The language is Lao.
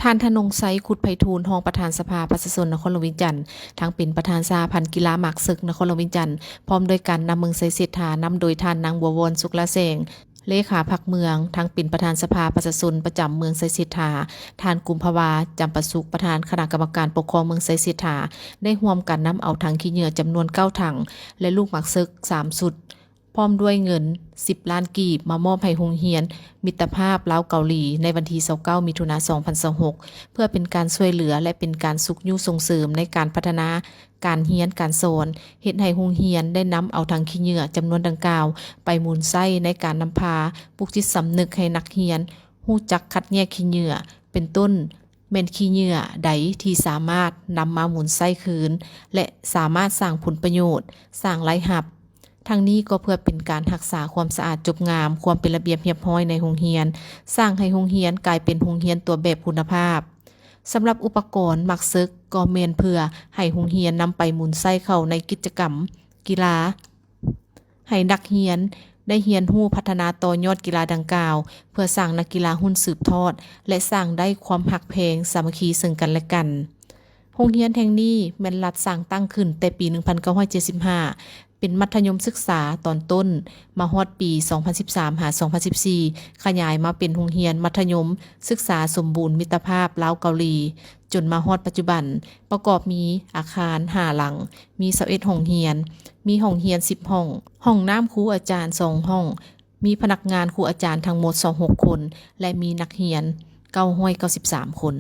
ທ່ານ ທະນົງໄຊ ຄຸດໄພທູນ ຮອງປະທານສະພາປະຊາຊົນນະຄອນຫຼວງວຽງຈັນ ທັງເປັນປະທານສະຫະພັນກິລາໝາກເສິກນະຄອນຫຼວງວຽງຈັນ ພ້ອມດ້ວຍການນຳເມືອງໄຊເສດຖາ ນຳໂດຍທ່ານນາງ ບົວວອນ ສຸກລະແສງ ເລຂາພັກເມືອງ, ທັງເປັນປະທານສະພາປະຊາຊົນປະຈຳເມືອງໄຊເສດຖາ, ທ່ານ ກຸມພະວາ ຈຳປະສຸກ ປະທານຄະນະກຳມະການປົກຄອງເມືອງໄຊເສດຖາ ໄດ້ຮ່ວມກັນນຳເອົາຖັງຂີ້ເຫຍື້ອຈຳນວນເກົ້າຖັງ ແລະ ລູກໝາກເສິກສາມຊຸດ ພ້ອມດ້ວຍເງິນສິບລ້ານກີບ ມາມອບໃຫ້ໂຮງຮຽນມິດຕະພາບລາວເກົາຫຼີ ໃນວັນທີຊາວເກົ້າ ມິຖຸນາ ສອງພັນຊາວຫົກ ເພື່ອເປັນການຊ່ວຍເຫຼືອ ແລະ ເປັນການຊຸກຍູ້ສົ່ງເສີມໃນການພັດທະນາການຮຽນການສອນ, ເຮັດໃຫ້ໂຮງຮຽນໄດ້ນຳເອົາຖັງຂີ້ເຫຍື້ອຈຳນວນດັ່ງກ່າວ ໄປໝູນໃຊ້ໃນການນຳພາປຸກຈິດສຳນຶກໃຫ້ນັກຮຽນຮູ້ຈັກຄັດແຍກຂີ້ເຫຍື້ອ ເປັນຕົ້ນ ແມ່ນຂີ້ເຫຍື້ອໃດທີ່ສາມາດນຳມາໝູນໃຊ້ຄືນ ແລະ ສາມາດສ້າງຜົນປະໂຫຍດ, ສ້າງລາຍຮັບ. ທັງນີ້ກໍເພື່ອເປັນການຮັກສາຄວາມສະອາດຈົບງາມ, ຄວາມເປັນລະບຽບຮຽບຮ້ອຍໃນໂຮງຮຽນ, ສ້າງໃຫ້ໂຮງຮຽນກາຍເປັນໂຮງຮຽນຕົວແບບຄຸນນະພາບ. ສຳລັບອຸປະກອນໝາກເສິກກໍແມ່ນເພື່ອໃຫ້ໂຮງຮຽນນຳໄປໝູນໃຊ້ເຂົ້າໃນກິດຈະກຳກິລາ ໃຫ້ນັກຮຽນໄດ້ຮຽນຮູ້ພັດທະນາຕໍ່ຍອດກິລາດັ່ງກ່າວ ເພື່ອສ້າງນັກກິລາຮຸ່ນສືບທອດ ແລະ ສ້າງໄດ້ຄວາມຮັກແພງສາມັກຄີເຊິ່ງກັນແລະກັນ. ໂຮງຮຽນແຫ່ງນີ້ແມ່ນລັດສ້າງຕັ້ງຂຶ້ນແຕ່ປີໜຶ່ງພັນເກົ້າຮ້ອຍເຈັດສິບຫ້າ ເປັນມັດທະຍົມສຶກສາຕອນຕົ້ນ ມາຮອດປີສອງພັນສິບສາມ ຫາ ສອງພັນສິບສີ່ ຂະຫຍາຍມາເປັນໂຮງຮຽນມັດທະຍົມສຶກສາສົມບູນມິດຕະພາບລາວເກົາຫຼີ ຈົນມາຮອດປັດຈຸບັນ ປະກອບມີອາຄານຫ້າຫຼັງ, ມີຊາວເອັດຫ້ອງຮຽນ, ມີຫ້ອງຮຽນສິບຫ້ອງ, ຫ້ອງນ້ຳຄູອາຈານສອງຫ້ອງ, ມີພະນັກງານຄູອາຈານທັງໝົດຊາວຫົກຄົນ ແລະ ມີນັກຮຽນເກົ້າຮ້ອຍເກົ້າສິບສາມຄົນ.